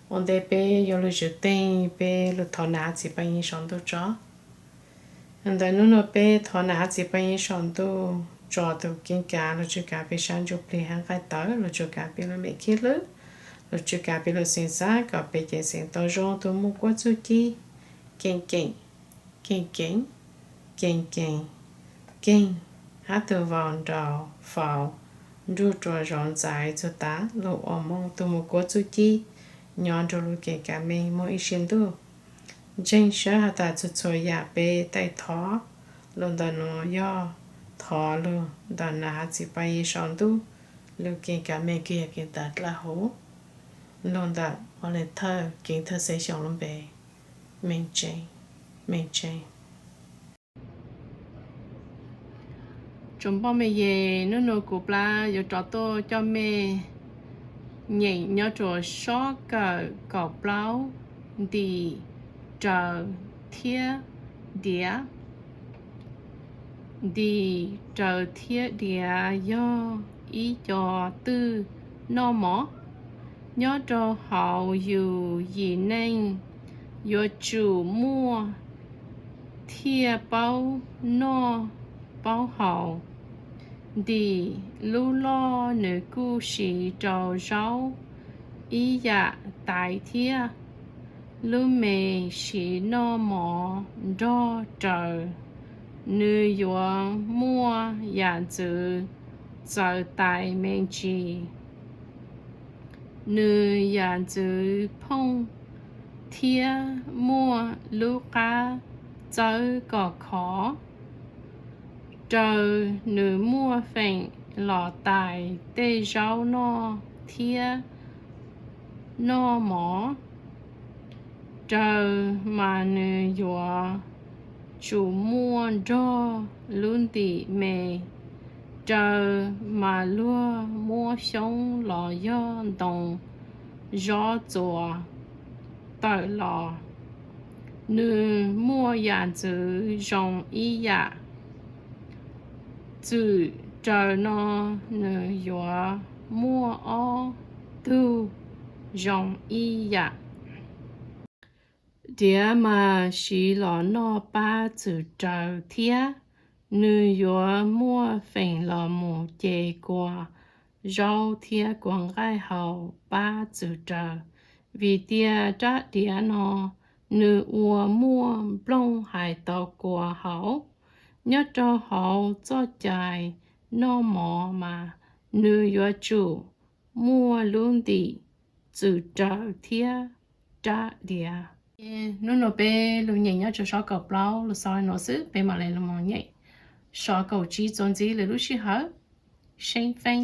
Ua ntej peb yuav lug tswv teeg, peb lug thov nam hav txiv paj yeeb saum ntuj tso. Ntawm nub nua peb thov nam hav txiv paj yeeb saum ntuj tso tus keeb kav lug tswj kav peb sab ntsuj plig hab nqaij tawv, lug tswj kav peb lub mem khib hlwb, lug tswj kav peb lub xeev xab kom peb ceev xeev tau zoo, tug muaj kuab txuj ci keeb keem, keeb keem, keeb keem, keeb, hab tug vau nraug faus nrug rua zov ntxaiv txug tav lug ua moog, tug muaj kuab txuj ci nyob nrug lub keeb kav meej muaj ib sim ntuj. Ntseeg sab has tas txhua txhua yaam peb taij thov lug ntawm nuav yog thov lug ntawm nam hav txiv paj yeeb saum ntuj lub keeb kav meej kws yog keeb kav dlawb huv, lug ntawm ua le thawj keeb thawj xeeb xyoos lub npe, meej tseeb, meej tseeb. Tsoom npoj mej yeg, nub nua kuv plab yuav rov tuaj coj mej nyeem nyob rua sob kawm kaum plaub, ntim, raws, thiab, diav. Ntim, raws, thiab, diav yog ib co twj noj mov. Nyob rau hauv yus yim neej yuav tsum muaj thiaj paub noj paub haus. Ntim lub loj nws kuj siv rau zaub ib yam tais thiab. Lub me siv noj mov nrog raws, nws yuav muaj yam ntxwv txawv tais me ntsis. Nws yam ntxwv phooj thiab muaj lub qab txawb kom khov. Raws nws muaj feem los tais tej zaub noj thiab noj mov. Raws mas nws yuav tsum muaj nrog lub ntim me. Raws mas luag muab xyoob los yog ntoo zob txuas tawm los, nws muaj yam ntxwv zoo ib yam. Txwm raws no nws yuav muaj ob tug zoo ib yam. Diav mas siv los noj pab txwm raws thiab, nws yuav muaj feem los mus ce kua zaub thiab kua nqaij haus pab txwm raws. Vim tias rab diav no nws ua muaj nplooj hais tau kua hauv. Nyob rau hauv txoj cai noj mov mas nws yuav tsum muaj lub ntim txwm raws thiab rab diav. Nub nua peb lug nyeem nyob rua sob kaum plaub lug xaus le nuav xwb, peb mam le lug moog nyeem sob kaum tsib txuas ntxiv lwm lub sij hawm. Seeb feeb.